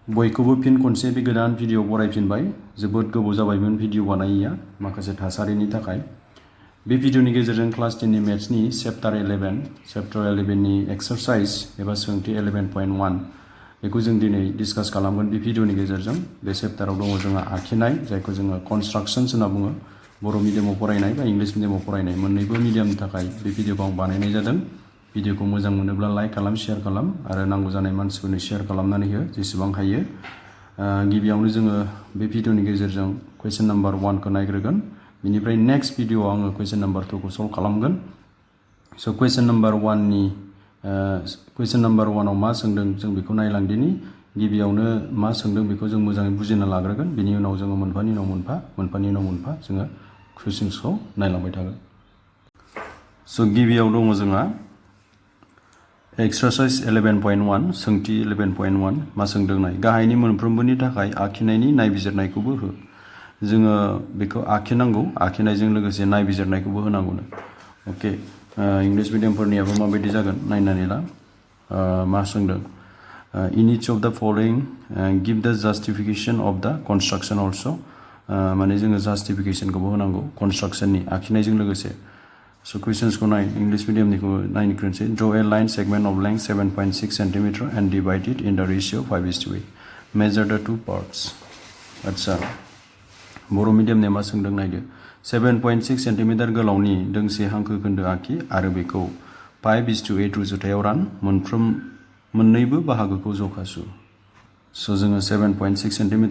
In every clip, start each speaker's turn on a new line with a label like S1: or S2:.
S1: बयखौबो फिन खनसे बे गोदान भिडिअ बरायफिनबाय जोबोद गोबाव जाबायमोन भिडिअ बानायैया माखासे थासारिनि थाखाय बे भिडिअनि गेजेरजों क्लास 10 नि मेथ्सनि चैप्टार 11 नि एक्सारसाइज एबा सोंथि 11.1 बेखौ जों दिनै डिसकास खालामगोन बे भिडिअनि गेजेरजों बे चैप्टाराव दङ जोंहा आखिनाय जायखौ जोङो कन्स्ट्राक्शन्स होनना बुङो बर' मिडियामाव फरायनाय बा इंलिश मिडियामाव फरायनाय मोन्नैबो मिडियामनि थाखाय बे भिडिअखौ आं बानायनाय जादों भिडिअखौ मोजां मोनोब्ला लाइक खालाम शेयार खालाम आरो नांगौ जानाय मानसिफोरनो शेयार खालामनानै हो जेसेबां हायो गिबियावनो जोङो बे भिडिअनि गेजेरजों क्वेश्चन नाम्बार 1 खौ नायग्रोगोन बिनिफ्राय नेक्स्ट भिडिअआव आङो क्वेश्चन नाम्बार 2 खौ सल्व खालामगोन स' क्वेश्चन नाम्बार 1 आव मा सोंदों जों बेखौ नायलांदिनि गिबियावनो मा सोंदों बेखौ जों मोजाङै बुजिना लाग्रोगोन बिनि उनाव जोङो मोनफानि उनाव मोनफा जोङो कुइसन्सखौ नायलांबाय थागोन स' गिबियाव दङ जोंहा एक्सारसाइज 11.1 सोंथि 11.1 मा सोंदों नाय गाहायनि मोनफ्रोमबोनि थाखाय आखिनायनि नायबिजिरनायखौबो हो जोङो बेखौ आखिनांगौ आखिनायजों लोगोसे नायबिजिरनायखौबो होनांगौनो अके इंलिश मिडियामफोरनियाबो माबायदि जागोन नायनानै ला मा सोंदों in each of the following give the justification of the construction also माने जोङो justificationखौबो होनांगौ constructionनि आखिनायजों लोगोसे So questions को नाय English medium निको nine निक्रनसे draw a line segment of length 7.6 cm and divide it in the ratio 5:8 measure the two parts अच्छा बर' medium ने मा सोंदों नायदो 7.6 cm गोलावनि दोंसे हांखो खोन्दो आखि आरो बेखौ 5:8 रुजुथायाव रान मोन्नैबो बाहागोखौ जखा सु स' जोङो 7.6 cm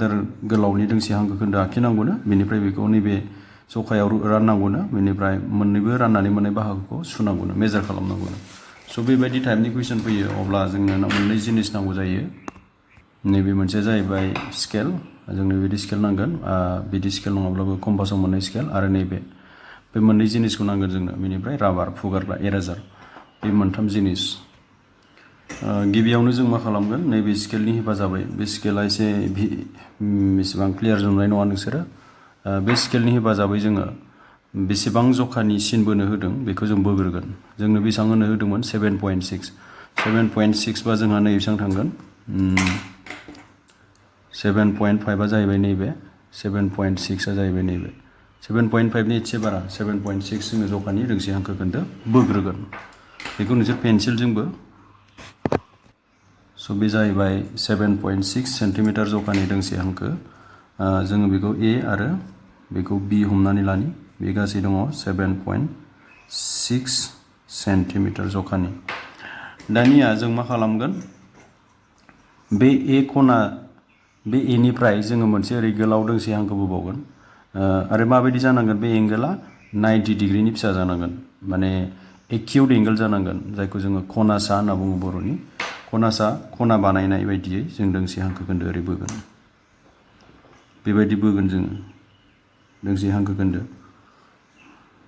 S1: गोलावनि दोंसे हांखो खोन्दो आखिनांगौनो बेनिफ्राय बेखौ नैबे जखायाव राननांगौनो बेनिफ्राय मोन्नैबो राननानै मोननाय बाहागोखौ सुनांगौनो मेजार खालामनांगौनो स' बेबायदि टाइपनि कुइसन फैयो अब्ला जोंनो मोननै जिनिस नांगौ जायो नैबे मोनसे जाहैबाय स्केल जोंनो बिदि स्केल नांगोन बिदि स्केल नङाब्लाबो कम्पासाव मोननाय स्केल आरो नैबे बे मोननै जिनिसखौ नांगोन जोंनो बेनिफ्राय राबार फुगारग्रा इरेजार बे मोनथाम जिनिस गिबियावनो जों मा खालामगोन नैबे स्केलनि हेफाजाबै बे स्केला एसे बेसेबां क्लियार नुनाय नङा नोंसोरो बे स्केलनि हेफाजाबै जोङो बेसेबां जखानि सिन बोनो होदों बेखौ जों बोग्रोगोन जोंनो बेसेबां होनो होदोंमोन 7.6 बा जोंहा नै बेसेबां थांगोन 7.5 आ जाहैबाय नैबे 7.6 आ जाहैबाय नैबे 7.5 नि एसे बारा 7.6 जोङो जखानि दोंसे हांखो खोन्दो बोग्रोगोन बेखौ नोंसोर पेन्सिलजोंबो स' बे जाहैबाय 7.6 सेन्टिमिटार जखानि दोंसे हांखो जोङो बेखौ A आरो बेखौ B हमनानै लानि बे गासै दङ 7.6 सेन्टिमिटार जखानि दानिया जों मा खालामगोन बे बे A निफ्राय जोङो मोनसे ओरै गोलाव दोंसे हांखो बोबावगोन आरो माबायदि जानांगोन बे एंगोला 90 डिग्रिनि फिसा जानांगोन माने एक्यूट एंगल जानांगोन जायखौ जोङो खनासा होनना बुङो बर'नि खना बानायनाय बायदियै जों दोंसे हांखो खोन्दो ओरै बोगोन बेबायदि बोगोन जोङो दोंसे हांखो खोन्दो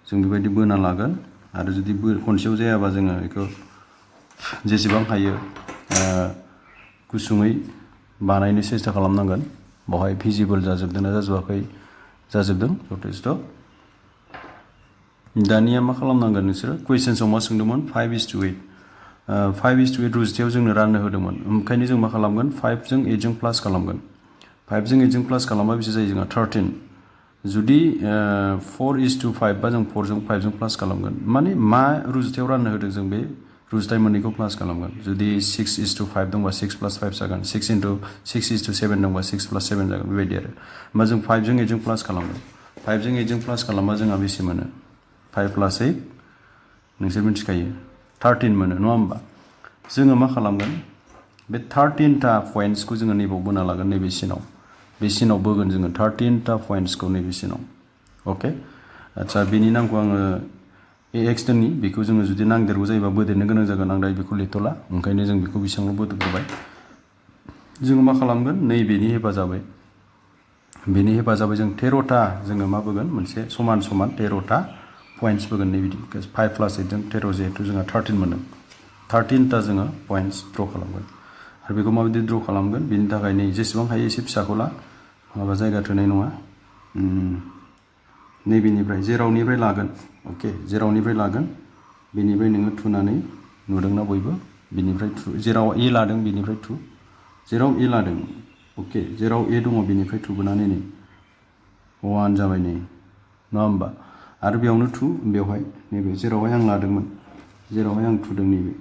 S1: जों बेबायदि बोना लागोन आरो जुदि खनसेयाव जायाबा जोङो बेखौ जेसेबां हायो गुसुङै बानायनो सेस्था खालामनांगोन बेवहाय भिजिबल जाजोबदोंना जाजोबाखै जाजोबदों जथेस्थ' दानिया मा खालामनांगोन नोंसोरो कुइसन्सआव मा सोंदोंमोन 5:8 5:8 रुजुथायाव जोंनो राननो होदोंमोन ओंखायनो जों मा खालामगोन 5 जों 8 जों प्लास खालामगोन 5 जों 8 जों प्लास खालामबा बेसे जायो जोंहा 13 जुदि 4:5 बा जों 4 जों 5 जों प्लास खालामगोन माने मा रुजुथायाव राननो होदों जों बे रुजुथाय मोननैखौ प्लास खालामगोन जुदि 6:5 दंबा 6 + 5 जागोन 6:7 दंबा 6 + 7 जागोन बेबायदि आरो होमबा जों 5 जों 8 जों प्लास खालामगोन 5 जों 8 जों प्लास खालामबा जोंहा बेसे मोनो 5 + 8 नोंसोर मिथिखायो 13 मोनो नङा होमबा जोङो मा खालामगोन बे 13टा पइन्ट्सखौ जोङो नैबाव बोना लागोन नैबे सिनाव बोगोन जोङो 13टा पइन्ट्सखौ नैबे सिनाव अके आচ্ছা बेनि नामखौ आङो AX दोननि बेखौ जोङो जुदि नांदेरगौ जायोबा बोदेरनो गोनां जागोन आं दा बेखौ लिरथ'ला ओंखायनो जों बेखौ बेसेबांल' बोदेरबाय जोङो मा खालामगोन नैबेनि हेफाजाबै जों 13टा जोङो मा बोगोन मोनसे समान 13टा पइन्ट्स बोगोन नैबिदि 5 + 8 जों 13 जिहेतु जोंहा 13 मोनदों 13टा जोङो पइन्ट्स ड्र खालामगोन आरो बेखौ माबायदि ड्र खालामगोन बेनि थाखाय नै जेसेबां हायो एसे फिसाखौ ला माबा जायगा थोनाय नङा नैबेनिफ्राय जेरावनिफ्राय लागोन अके जेरावनिफ्राय लागोन बेनिफ्राय नोङो थुनानै नुदोंना बयबो बेनिफ्राय जेराव A लादों बेनिफ्राय थु जेराव A लादों अके जेराव ए दङ बेनिफ्राय थुबोनानै नै 1 जाबाय नै नङा होमबा आरो बेयावनो 2 बेवहाय नैबे जेरावहाय आं लादोंमोन जेरावहाय आं थुदों नैबे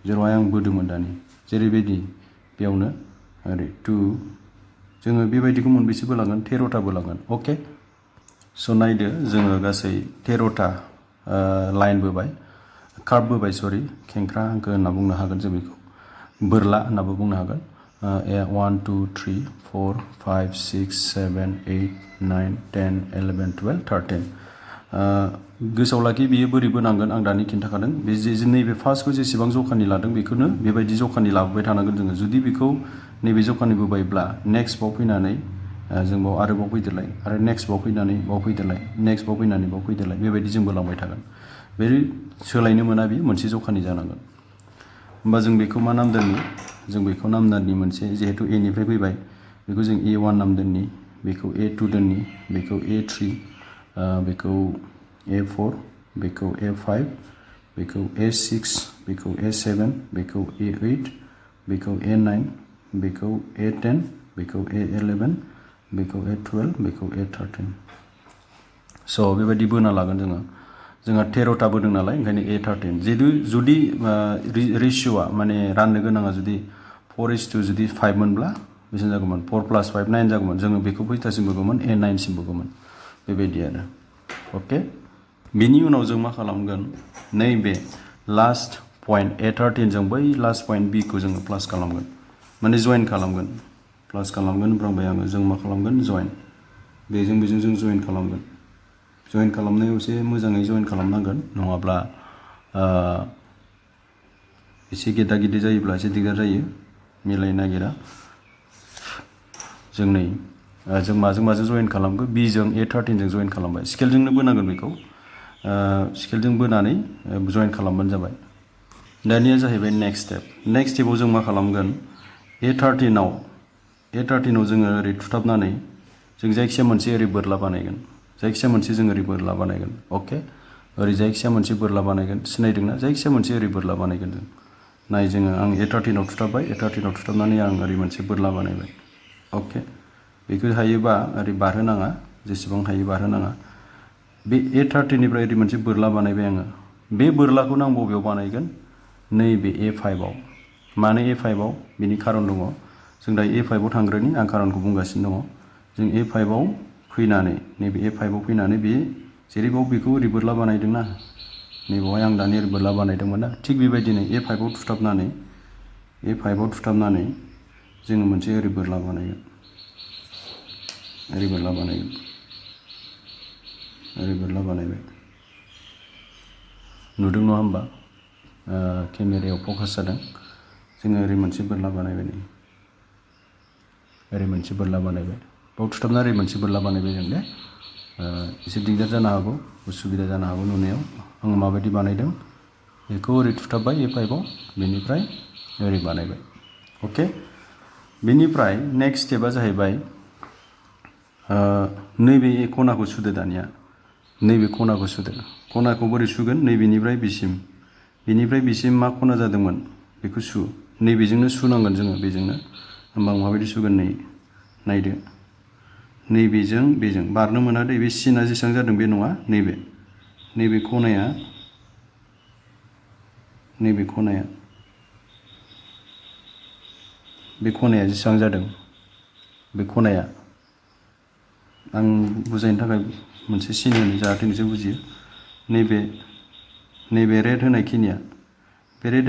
S1: जेरावहाय आं बोदोंमोन दानि जेरैबायदि बेयावनो ओरै 2 जोङो बेबायदिखौ मोनबेसे बोलांगोन 13ता बोलांगोन अके स' नायदो जोङो गासै 13ता लाइन बोबाय कार्भ बोबाय सरि खेंख्रा हांखो होनना बुंनो हागोन जों बेखौ बोरला होननाबो बुंनो हागोन 1 2 3 4 5 6 7 8 9 10 11 12 13 गोसोआव लाखि बियो बोरै बोनांगोन आं दानि खिन्थाखादों बे नैबे फार्स्टखौ जेसेबां जखानि लादों बेखौनो बेबायदि जखानि लाबोबाय थानांगोन जोङो जुदि बेखौ नैबे जखानि बोबायब्ला नेक्स्ट बाव फैनानै जों बाव आरोबाव फैदेरलाय आरो नेक्स्ट बाव फैनानै बाव फैदेरलाय नेक्स्ट बाव फैनानै बाव फैदेरलाय बेबायदि जों बोलांबाय थागोन बे सोलायनो मोना बे मोनसे जखानि जानांगोन होमबा जों बेखौ मा नाम दोननि जों बेखौ नाम दोननि मोनसे जिहेतु ए निफ्राय फैबाय बेखौ जों A1 नाम दोननि बेखौ A2 दोननि बेखौ A3 बेखौ A4 बेखौ A5 बेखौ A6 बेखौ A7 बेखौ A8 बेखौ A9 बेखौ A10 बेखौ A11 बेखौ A12 बेखौ A13 स' बेबायदि बोना लागोन जोंहा 13ता बोदों नालाय ओंखायनो A13 जुदि रेशिय'आ माने राननो गोनाङा जुदि 4:2 जुदि 5 मोनब्ला बेसेबां जागौमोन 4 + 5 9 जागौमोन जोङो बेखौ खैथासिम बोगौमोन A9 सिम बोगौमोन बेबायदि आरो अके बिनि उनाव जों मा खालामगोन नैबे लास्ट पइन्ट A13 जों बै लास्ट पइन्ट B खौ जोङो प्लास खालामगोन माने जइन खालामगोन प्लास खालामगोन बुंबाय आङो जों मा खालामगोन जइन बेजों जों जइन खालामगोन जइन खालामनायाव एसे मोजाङै जइन खालामनांगोन नङाब्ला एसे गेदा गिदि जायोब्ला एसे दिगदार जायो मिलायनो नागिरा जों नै जों माजों जइन खालामगोन B जों A13 जों जइन खालामबाय स्केलजोंनो बोनांगोन बेखौ स्केलजों बोनानै जइन खालामबानो जाबाय दानिया जाहैबाय नेक्स्ट स्टेपाव जों मा खालामगोन A13 आव जोङो ओरै थुथाबनानै जों जायखिया मोनसे ओरै बोरला बानायगोन जायखिया मोनसे जों ओरै बोरला बानायगोन अके ओरै जायखिया मोनसे बोरला बानायगोन सिनायदोंना जायखिया मोनसे ओरै बोरला बानायगोन जों नाय जोङो आं A13 आव थुथाबबाय A13 आव थुथाबनानै आं ओरै मोनसे बोरला बानायबाय अके बेखौ हायोबा ओरै बारहोनाङा जेसेबां हायो बारहोनाङा बे A13 निफ्राय ओरै मोनसे बोरला बानायबाय आङो बे बोरलाखौ आं बबेयाव बानायगोन नैबे A5 आव मानो A5 आव बिनि खारन दङ जों दा A5 आव थांग्रोनि आं खारनखौ बुंगासिनो दङ जों A5 आव फैनानै नैबे A5 आव फैनानै बे जेरैबाव बेखौ ओरै बोरला बानायदोंना नैबावहाय आं दानि ओरै बोरला बानायदोंमोन ना थिग बेबायदिनो A5 आव थुथाबनानै जोङो मोनसे ओरै बोरला बानायगोन ओरै बोरला बानायबाय नुदों नङा होमबा केमेरायाव फकास जादों जोङो ओरै मोनसे बोरला बानायबाय नै ओरै मोनसे बोरला बानायबाय बाव थुथाबना ओरै मोनसे बोरला बानायबाय जों दे एसे दिगदार जानो हागौ उसुबिदा जानो हागौ नुनायाव आङो माबायदि बानायदों बेखौ ओरै थुथाबबाय A5 आव बेनिफ्राय ओरै बानायबाय अके बेनिफ्राय नेक्स्ट स्टेपआ जाहैबाय नैबे खनाखौ सुदो दानिया नैबे खनाखौ सुदो खनाखौ बोरै सुगोन नैबेनिफ्राय बिसिम मा खना जादोंमोन बेखौ सु नैबेजोंनो सुनांगोन जोङो बेजोंनो होमबा आं माबायदि सुगोन नै नायदो नैबेजों बेजों बारनो मोना दे बे सिना जेसेबां जादों बे नङा नैबे खनाया बे खनाया जेसेबां जादों बे खनाया आं बुजायनो थाखाय मोनसे सिन होनो जाहाथे नोंसोर बुजियो नैबे रेड होनायखिनिया बे रेड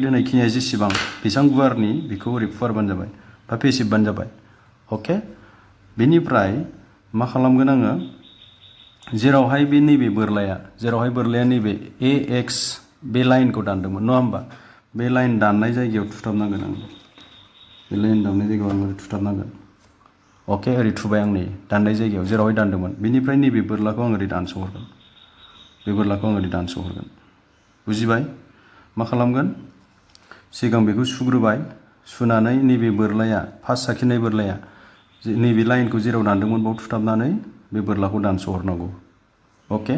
S1: होनायखिनिया जेसेबां बेसेबां गुवारनि बेखौ ओरै फुवारबानो जाबाय बा फेसिबबानो जाबाय अके बेनिफ्राय मा खालामगोन आङो जेरावहाय नैबे बोरलाया नैबे AX बे लाइनखौ दानदोंमोन नङा होमबा बे लाइन दाननाय जायगायाव थुथाबनांगोन आं बे लाइन दाननाय जायगायाव आं ओरै थुथाबनांगोन अके ओरै थुबाय आं नै दाननाय जायगायाव जेरावहाय दानदोंमोन बेनिफ्राय नैबे बोरलाखौ आं ओरै दानस'हरगोन बुजिबाय मा खालामगोन सिगां बेखौ सुग्रोबाय सुनानै नैबे बोरलाया फार्स्ट साखिनाय बोरलाया नैबे लाइनखौ जेराव दानदोंमोन बाव थुथाबनानै बे बोरलाखौ दानस'हरनांगौ अके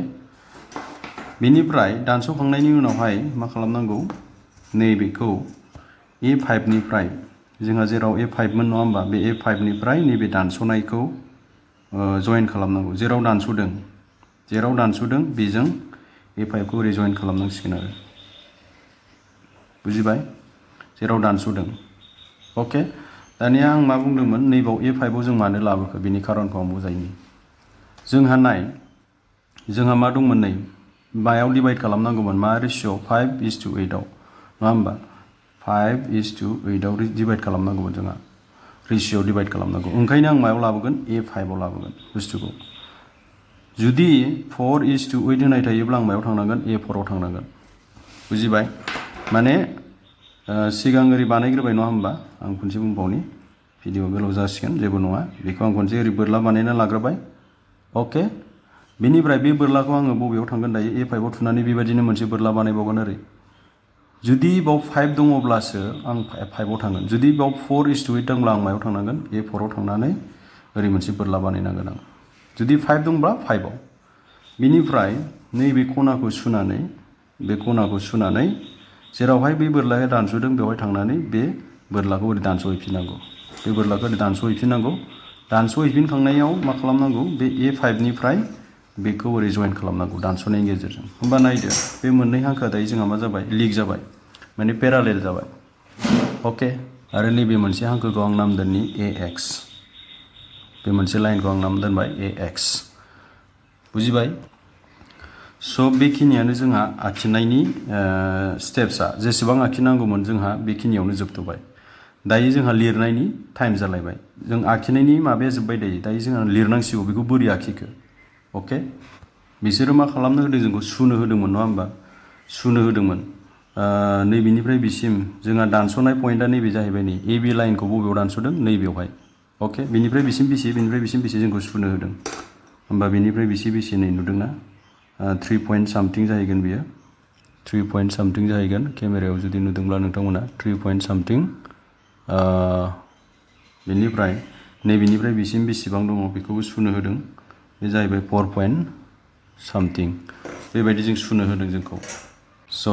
S1: बेनिफ्राय दानस'खांनायनि उनावहाय मा खालामनांगौ नैबेखौ A5 निफ्राय जोंहा जेराव A5 मोन नङा होमबा बे A5 निफ्राय नैबे दानस'नायखौ जइन खालामनांगौ जेराव दानस'दों बेजों A5 खौ ओरै जइन खालामनांसिगोन आरो बुजिबाय जेराव दानस'दों अके दानिया आं मा बुंदोंमोन नैबाव A5 आव जों मानो लाबोखो बेनि खारनखौ आं बुजायनि जोंहा मा दंमोन नै बायाव डिभाइड खालामनांगौमोन मा रेशियो 5:8 आव नङा होमबा 5:8 आव डिभाइड खालामनांगौमोन जोंहा रेशियो डिभाइड खालामनांगौ ओंखायनो आं मायाव लाबोगोन A5 आव लाबोगोन बुस्थुखौ जुदि 4:8 होनाय थायोब्ला आं मायाव थांनांगोन A4 आव थांनांगोन बुजिबाय माने सिगां ओरै बानायग्रोबाय नङा होमबा आं खनसे बुंबावनि भिडिअ गोलाव जासिगोन जेबो नङा बेखौ आं खनसे ओरै बोरला बानायना लाग्रोबाय अके बेनिफ्राय बे बोरलाखौ आङो बबेयाव थांगोन दायो A5 आव थुनानै बेबायदिनो मोनसे बोरला बानायबावगोन ओरै जुदि बाव 5 दङब्लासो आं 5 आव थांगोन जुदि बाव 4:8 दंब्ला आं मायाव थांनांगोन A4 आव थांनानै ओरै मोनसे बोरला बानायनांगोन आं जुदि 5 दंब्ला 5 आव बिनिफ्राय नैबे खनाखौ सुनानै जेरावहाय बे बोरलाया दानस'दों बेवहाय थांनानै बे बोरलाखौ ओरै दानस'हैफिननांगौ बे बोरलाखौ ओरै दानस'हैफिननांगौ दानस'हैफिनखांनायाव मा खालामनांगौ बे A5 निफ्राय बेखौ ओरै जइन खालामनांगौ दानस'नायनि गेजेरजों होमबा नायदो बे मोननै हांखोआ दायो जोंहा मा जाबाय लिक जाबाय माने पेरालेल जाबाय अके आरो नैबे मोनसे हांखोखौ आं नाम दोननि AX बे मोनसे लाइनखौ आं नाम दोनबाय AX बुजिबाय स' बेखिनियानो जोंहा आखिनायनि स्टेप्सआ जेसेबां आखिनांगौमोन जोंहा बेखिनियावनो जोबथ'बाय दायो जोंहा लिरनायनि टाइम जालायबाय जों आखिनायनि माबाया जोब्बाय दायो जोंहा लिरनांसिगौ बेखौ बोरै आखिखो अके बिसोरो मा खालामनो होदों जोंखौ सुनो होदोंमोन नङा होमबा सुनो होदोंमोन नैबेनिफ्राय बिसिम जोंहा दानस'नाय पइन्टआ नैबे जाहैबाय नै AB लाइनखौ बबेयाव दानस'दों नैबेयावहाय अके बेनिफ्राय बिसिम बेसे जोंखौ सुनो होदों होमबा बेनिफ्राय बेसे नै नुदोंना 3 पइन्ट सामथिं जाहैगोन बियो 3 पइन्ट सामथिं जाहैगोन केमेरायाव जुदि नुदोंब्ला नोंथांमोना 3 पइन्ट सामथिं बेनिफ्राय नैबेनिफ्राय बेसेबां दङ बेखौबो सुनो होदों बे जाहैबाय 4 पइन्ट सामथिं बेबायदि जों सुनो होदों जोंखौ स'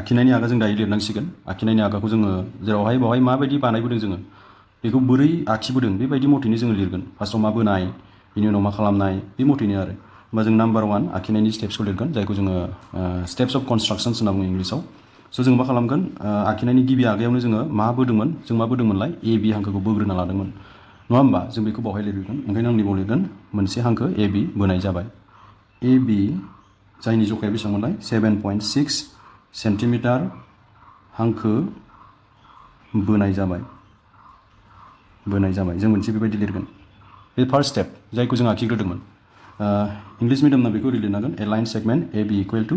S1: आखिनायनि आगा जों दायो लिरनांसिगोन आखिनायनि आगाखौ जोङो जेरावहाय बावहाय माबायदि बानायबोदों जोङो बेखौ बोरै आखिबोदों बेबायदि मथैनो जोङो लिरगोन फार्स्टआव मा बोनाय बिनि उनाव मा खालामनाय बे मथैनो आरो होमबा जों नाम्बार 1 आखिनायनि स्टेप्सखौ लिरगोन जायखौ जोङो स्टेप्स अफ कनस्ट्राक्शन्स होनना बुङो इंलिसाव स' जों मा खालामगोन आखिनायनि गिबि आगायावनो जोङो मा बोदोंमोनलाय AB हांखोखौ बोग्रोना लादोंमोन नङा होमबा जों बेखौ बावहाय लिरगोन ओंखायनो आं नैबाव लिरगोन मोनसे हांखो AB बोनाय जाबाय AB जायनि जखाया बेसेबांमोनलाय 7.6 सेन्टिमिटार हांखो बोनाय जाबाय जों मोनसे बेबायदि लिरगोन बे फार्स्ट स्टेप जायखौ जों आखिग्रोदोंमोन इंलिश मिडियामना बेखौ ओरै लिरनांगोन a line segment AB equal to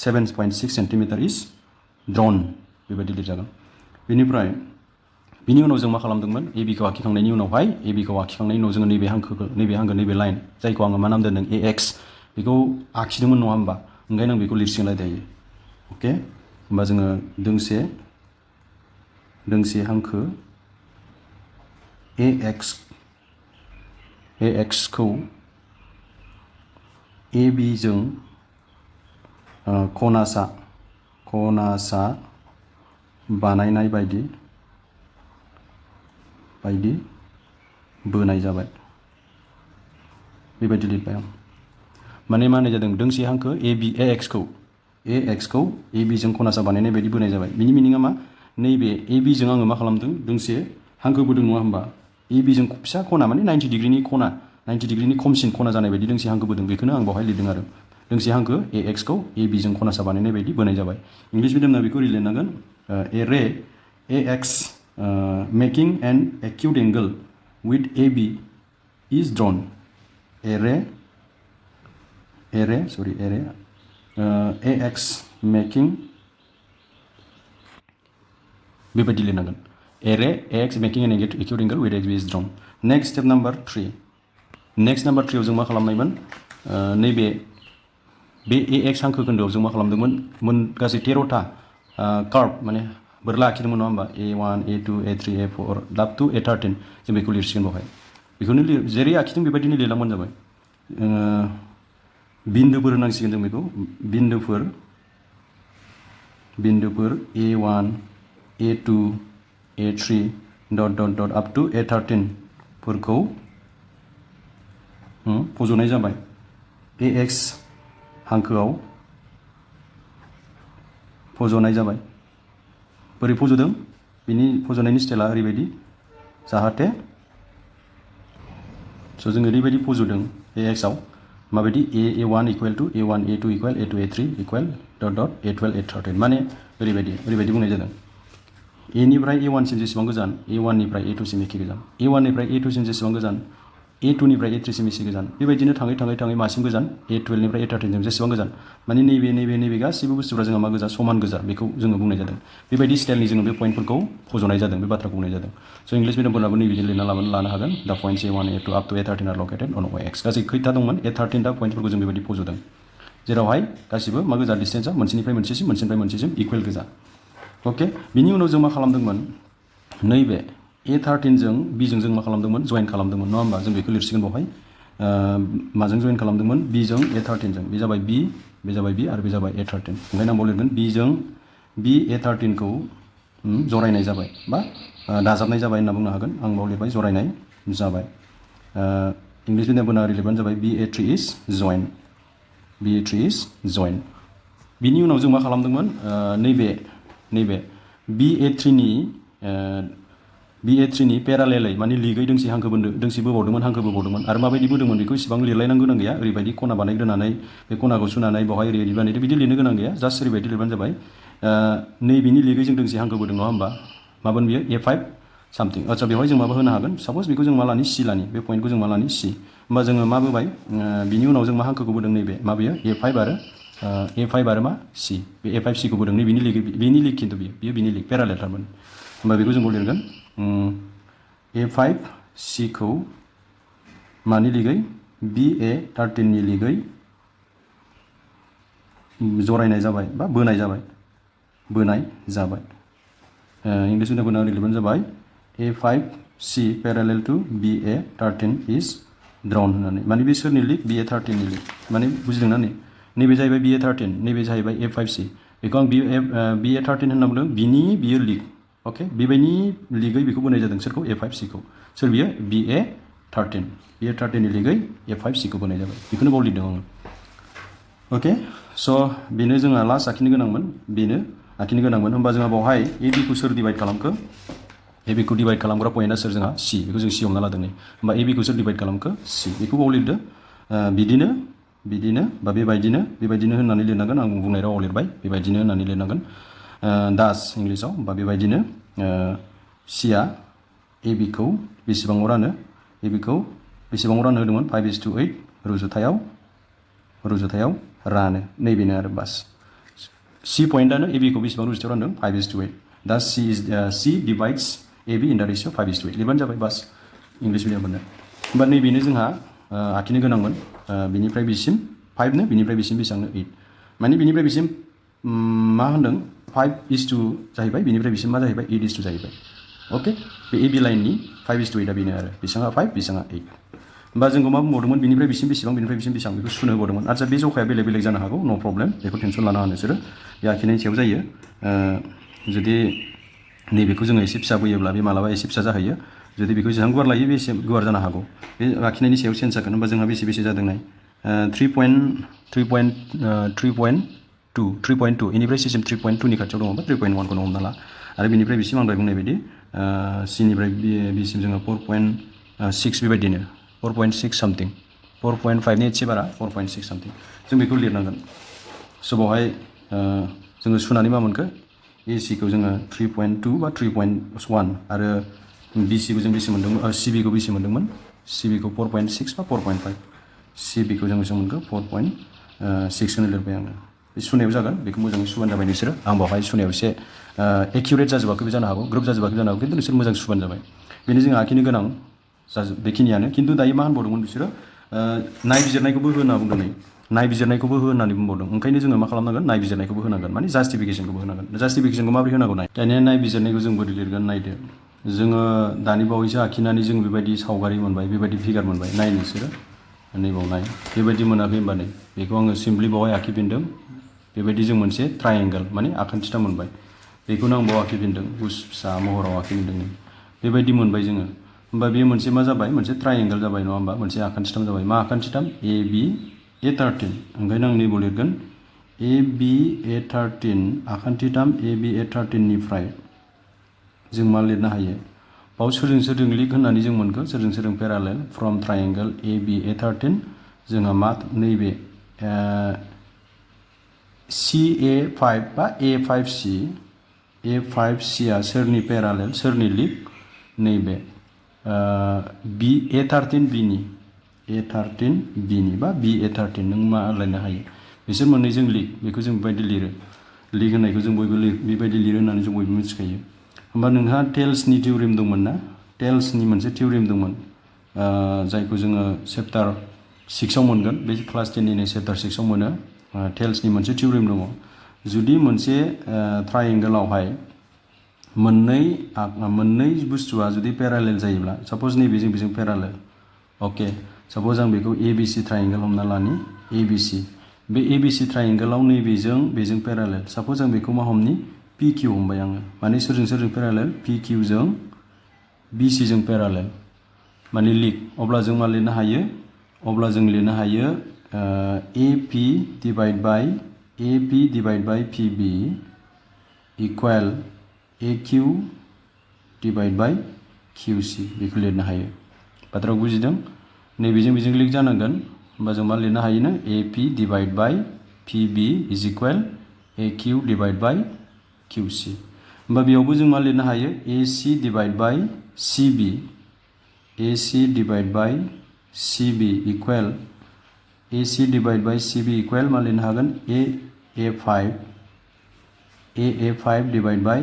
S1: 7.6 centimetre is drawn बेबायदि लिरजागोन बेनिफ्राय बिनि उनाव जों मा खालामदोंमोन ABखौ आखिखांनायनि उनावहाय ABखौ आखिखांनायनि उनाव जोङो नैबे लाइन जायखौ आङो मा नाम दोनदों AX बेखौ आखिदोंमोन नङा होमबा ओंखायनो आं बेखौ लिरसिगोनलाय दायो अके होमबा जोङो दोंसे हांखो AX खौ AB जों खनासा बानायनाय बायदि बोनाय जाबाय बेबायदि लिरबाय आं माने मा होननाय जादों दोंसे हांखो AX खौ AB जों खनासा बानायनाय बायदि बोनाय जाबाय बिनि मिनिङा मा नैबे AB जों आङो मा खालामदों दोंसे हांखो बोदों नङा होमबा AB जों फिसा खना माने 90 डिग्रिनि खमसिन खना जानाय बायदि दोंसे हांखो बोदों बेखौनो आं बावहाय लिरदों आरो दोंसे हांखो AX खौ AB जों खनासा बानायनाय बायदि बोनाय जाबाय इंलिश मिडियामना बेखौ ओरै लिरनांगोन ए रे AX making an acute angle with AB is drawn AX making बेबायदि लिरनांगोन AX making an acute angle with AB is drawn next step number 3 आव जों मा खालामनायमोन नैबे बे AX हांखो खोन्दोआव जों मा खालामदोंमोन गासै 13टा कार्भ माने बोरला आखिदोंमोन नङा होमबा A1 A2 A3 A4 up to A13 जों बेखौ लिरसिगोन बावहाय बेखौनो जेरै आखिदों बेबायदिनो लिरलांबानो जाबाय बिन्दोफोर होनांसिगोन जों बेखौ बिन्दोफोर A1 A2 A3 dot dot dot up to A13 फोरखौ फज'नाय जाबाय AX हांखोआव फज'नाय जाबाय। बोरै फज'दों बिनि फज'नायनि स्टाइला ओरैबायदि जाहाथे स' जों ओरैबायदि फज'दों AX आव माबायदि A1 equal to A1 A2 equal A2 A3 equal dot dot A12 A13 माने ओरैबायदि बुंनाय जादों A निफ्राय A1 सिम जेसेबां गोजान A1 निफ्राय A2 सिम एखे गोजान A1 निफ्राय A2 सिम जेसेबां गोजान A2 निफ्राय A3 सिम एसे गोजान बेबायदिनो थाङै थाङै थाङै मासिम गोजान A12 निफ्राय A13 सिम जेसेबां गोजान माने नैबे गासिबो बुस्थुफ्रा जोंहा मा गोजा समान गोजा बेखौ जोङो बुंनाय जादों। बेबायदि स्टाइलनि जोङो बे पइन्टफोरखौ फज'नाय जादों बे बाथ्राखौ बुंनाय जादों। स' इंलिश मिडियामफोरनाबो नैबिदि लिरना लानो हागोन दा points A1 A2 up to A13 are located on OX गासै खैथा दंमोन A13 दा पइन्टफोरखौ जों बेबायदि फज'दों जेरावहाय गासिबो मा गोजा डिस्टेन्सआ मोनसेनिफ्राय मोनसेसिम इकुवेल गोजा। अके बिनि उनाव जों मा खालामदोंमोन नैबे A13 जों B जों मा खालामदोंमोन जइन खालामदोंमोन नङा होमबा जों बेखौ लिरसिगोन बेवहाय माजों जइन खालामदोंमोन B जों A13 जों बे जाबाय B बे जाबाय B आरो बे जाबाय A13 ओंखायनो आं लिरगोन B जों B A13 खौ जरायनाय जाबाय बा दाजाबनाय जाबाय होनना बुंनो हागोन आं बाव लिरबाय जरायनाय जाबाय। इंलिश मिडियामफोरना ओरै लिरबानो जाबाय BA3 इज जइन BA3 इज जइन। बिनि उनाव जों मा खालामदोंमोन नैबे BA3 नि पेरालेलै माने लिगै दोंसे हांखो दोंसे बोबावदोंमोन हांखो बोबावदोंमन आरो माबायदि बोदोंमोन बेखौ इसेबां लिरलायनांगौ गोनां गैया ओरैबायदि खना बानायग्रोनानै बे खनाखौ सुनानै बेवहाय ओरै बानायदो बिदि लिरनो गोनां गैया जास्ट ओरैबायदि लिरबानो जाबाय नैबेनि लिगै जों दोंसे हांखो बोदों नङा होमबा मामोन बियो A5 सामथिं आচ্ছা बेवहाय जों माबा होनो हागोन साप'ज बेखौ जों मा लानि C लानि बे पइन्टखौ जों मा लानि C होमबा जोङो मा बोबाय बिनि उनाव जों मा हांखोखौ बोदों नैबे मा बेयो A5 आरो मा C बे A5 C खौ बोदों नैबेनि लिग खिन्थु बियो बिनि लिग पेरालेल थारमोन होमबा बेखौ जों लिरगोन A5 C खौ मानि लिगै BA13 नि लिगै जरायनाय जाबाय बा बोनाय जाबाय इंलिश मिडियामफोरना ओरै लिरबानो जाबाय A5 C parallel to BA13 is drawn होननानै माने बे सोरनि लिग BA13 नि लिग माने बुजिदोंना नैबे जाहैबाय BA13 नैबे जाहैबाय A5 C बेखौ आं BA13 होनना बुंदों बियो लिग अके बेबायदि लिगै बेखौ बोनाय जादों सोरखौ A5 C खौ सोर बियो BA13 नि लिगै A5 C खौ बोनाय जाबाय बेखौनो बाव लिरदों आङो। अके स' बेनो जोंहा लास्ट आखिनो गोनांमोन होमबा जोंहा बावहाय AB खौ सोर डिभाइड खालामखो AB खौ डिभाइड खालामग्रा पइन्टआ सोर जोंहा C बेखौ जों C हमना लादों नै होमबा AB खौ सोर डिभाइड खालामखो C बेखौ बाव लिरदो बिदिनो बा बेबायदिनो होननानै लिरनांगोन आं बुंनाय रावाव लिरबाय बेबायदिनो होननानै लिरनांगोन दास इंलिसाव बा बेबायदिनो C आ AB खौ बेसेबाङाव रानो होदोंमोन 5:8 रुजुथायाव रानो नैबेनो आरो बास C पइन्टआनो AB खौ बेसेबां रुजुथायाव रानदों 5:8 दा C divides AB in the ratio 5:8 लिरबानो जाबाय बास इंलिश मिडियामफोरनो होमबा नैबेनो जोंहा आखिनो गोनांमोन बिनिफ्राय बिसिम 5 नो बिनिफ्राय बिसिम बेसेबांनो 8 माने बिनिफ्राय बिसिम मा होनदों 5:2 जाहैबाय बिनिफ्राय बिसिम मा जाहैबाय 8:2 जाहैबाय अके बे AB लाइननि 5:8 बेनो आरो बेसेबां 5 बेसेबां 8 होमबा जोंखौ मा बुंबावदोंमोन बिनिफ्राय बिसिम बेसेबां बेखौ सुनो होबावदोंमोन आচ্ছা बे जखाया बेलेग जानो हागौ नो प्रब्लेम बेखौ टेनसन लानो हानो नोंसोरो बे आखिनायनि सायाव जायो जुदि नैबेखौ जोङो एसे फिसा बोयोब्ला बे मालाबा एसे फिसा जाहैयो जुदि बेखौ जेसेबां गुवार लायो बे एसे गुवार जानो हागौ बे आखिनायनि सायाव चेन्ज जागोन होमबा जोंहा बेसे जादों नाय 3.2 इनिफ्राय सिसिम 3.2 नि खाथियाव दङ बा 3.1 खौनो हमना ला आरो बिनिफ्राय बिसिम आं दहाय बुंनाय बायदि C निफ्राय बिसिम जोङो 4.6 बेबायदिनो 4.6 सामथिं 4.5 नि एसे बारा 4.6 सामथिं जों बेखौ लिरनांगोन स' बावहाय जोङो सुनानै मा मोनखो AC खौ जोङो 3.2 बा 3.1 आरो BC खौ जों बेसे मोनदोंमोन CB खौ बेसे मोनदोंमोन CB खौ 4.6 बा 4.5 CB खौ जों बेसे मोनखो 4.6 होनो लिरबाय आङो बे सुनायाव जागोन बेखौ मोजाङै सुबानो जाबाय नोंसोरो आं बावहाय सुनायाव एसे एक्युरेट जाजोबाखैबो जानो हागौ ग्रोब जाजोबाखैबो जानो हागौ खिन्थु नोंसोर मोजां सुबानो जाबाय बेनो जों आखिनो गोनां बेखिनियानो खिन्थु दायो मा होनबावदोंमोन बिसोरो नायबिजिरनायखौबो हो होनना बुंदों नै नायबिजिरनायखौबो हो होननानै बुंबावदों ओंखायनो जोङो मा खालामनांगोन नायबिजिरनायखौबो होनांगोन माने जास्टिफिकेसनखौबो होनांगोन जास्टिफिकेसनखौ माबोरै होनांगौ दानिया नायबिजिरनायखौ जों बोरै लिरगोन नायदो जोङो दानि बावैसो आखिनानै जों बेबायदि सावगारि मोनबाय बेबायदि फिगार मोनबाय नाय नोंसोरो नैबाव नाय बेबायदि मोनाखै होनबा नै बेखौ आङो सिम्पलि बावहाय आखिफिनदों बेबायदि जों मोनसे ट्रायंगोल माने आखान्थिथा मोनबाय बेखौनो आं बाव आखिफिनदों गुस फिसा महराव आखिफिनदों बेबायदि मोनबाय जोङो होमबा बेयो मोनसे मा जाबाय मोनसे ट्रायंगल जाबाय नङा होमबा मोनसे आखान्थिथाम जाबाय मा आखान्थिथाम AB A13 ओंखायनो आं नैबाव लिरगोन AB A13 आखान्थिथाम AB A13 निफ्राय जों मा लिरनो हायो बाव सोरजों सोरजों लिंक होननानै जों मोनखो सोरजों सोरजों पेरालेल फ्रम ट्रायंगल ABA13 जोंहा मा नैबे CA5 बा A5C आ सोरनि पेरालेल सोरनि लिंक नैबे A13B नि बा BA13 नों मा लायनो हायो बिसोर मोननैजों लिंक बेखौ जों बेबायदि लिरो लिंक होननायखौ जों बयबो बेबायदि लिरो होननानै जों बयबो मिथिखायो होमबा नोंहा टेल्सनि थिउरिम दंमोन ना टेल्सनि मोनसे थिउरिम दंमोन जायखौ जोङो चेप्टार 6 आव मोनगोन बे क्लास 10 नि चेप्टार 6 आव मोनो टेल्सनि मोनसे थिउरिम दङ जुदि मोनसे ट्रायंगलावहाय मोननै बुस्थुआ जुदि पेरालेल जायोब्ला साप'ज नैबेजों बेजों पेरालेल ओके साप'ज आं बेखौ ABC ट्रायंगल हमना लानि ABC बे ABC ट्रायंगलाव नैबेजों बेजों पेरालेल साप'ज आं बेखौ मा हमनि PQ हमबाय आङो माने सोरजों सोरजों पेरालेल PQ जों BC जों पेरालेल माने लिंक अब्ला जों मा लिरनो हायो अब्ला जों लिरनो हायो AP divide by PB equal AQ divide by QC बेखौ लिरनो हायो बाथ्राखौ बुजिदों नैबेजों बेजों लिंक जानांगोन होमबा जों मा लिरनो हायोनो AP divide by PB is equal AQ divide by QC होमबा बेयावबो जों मा लिरनो हायो AC divide by CB equal AC divide by CB equal मा लिरनो हागोन AA5 डिवाइड बाय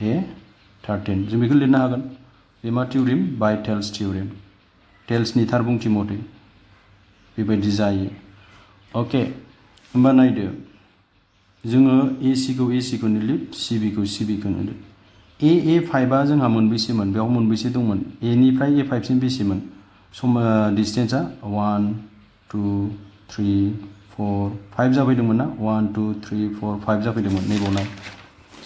S1: A13 जों बेखौ लिरनो हागोन बे मा थिउरिम बाय टेल्स थिउरिम टेल्सनि थार बुंथि मथै बेबायदि जायो ओके होमबा नायदो जोङो AC खौनो लिर CB खौनो लिर A5आ जोंहा मोनबेसेमोन बेयाव मोनबेसे दंमोन A निफ्राय A5 सिम बेसेमोन डिसटेन्सआ 1 2 3 4 5 जाफैदोंमोन ना 1 2 3 4 5 जाफैदोंमोन नैबाव नाय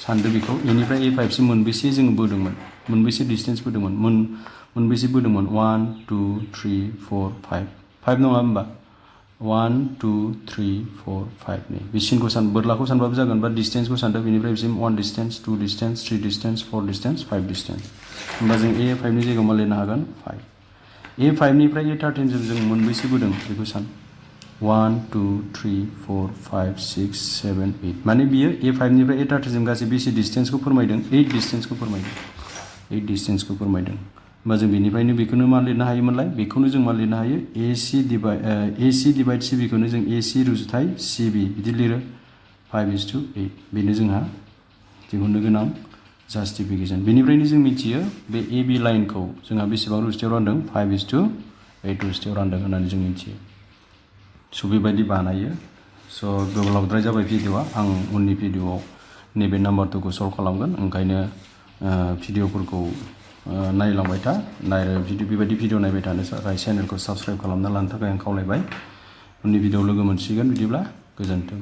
S1: सानदो बेखौ A निफ्राय A5 सिम मोनबेसे जोङो बोदोंमोन मोनबेसे डिसटेन्स बोदोंमोन मोनबेसे बोदोंमोन 1 2 3 4 5 नङा होमबा 1 2 3 4 5 नै बे सिनखौ बोरलाखौ सानबाबो जागोन बा डिसटेन्सखौ सानदो बेनिफ्राय बिसिम 1 distance 2 distance 3 distance 4 distance 5 distance होमबा जों A5 नि जायगायाव मा लिरनो हागोन 5 A5 निफ्राय A13 जों मोनबेसे बोदों बेखौ सान 1 2 3 4 5 6 7 8 माने बियो A5 निफ्राय A13 जों गासै बेसे डिसटेन्सखौ फोरमायदों 8 डिसटेन्सखौ फोरमायदों होमबा जों बेनिफ्रायनो बेखौनो मा लिरनो हायोमोनलाय बेखौनो जों मा लिरनो हायो AC डिवाइड CB खौनो जों AC रुजुथाय CB बिदि लिरो 5:8 बेनो जोंहा दिहुननो गोनां जास्टिफिकेसन बेनिफ्रायनो जों मिथियो बे AB लाइनखौ जोंहा बेसेबां रुजुथायाव रानदों 5:8 रुजुथायाव रानदों होननानै जों मिथियो स' बेबायदि बानायो स' गोलावद्राय जाबाय भिडिअ'आ आं उननि भिडिअ'आव नैबे नाम्बार 2 खौ सल्भ खालामगोन ओंखायनो भिडिअ'फोरखौ नायलांबाय था बेबायदि भिडिअ नायबाय थानो थाखाय चेनेलखौ साबस्क्राइब खालामना लानो थाखाय आं खावलायबाय उननि भिडिअ'आव लोगो मोनसिगोन बिदिब्ला गोजोन्थों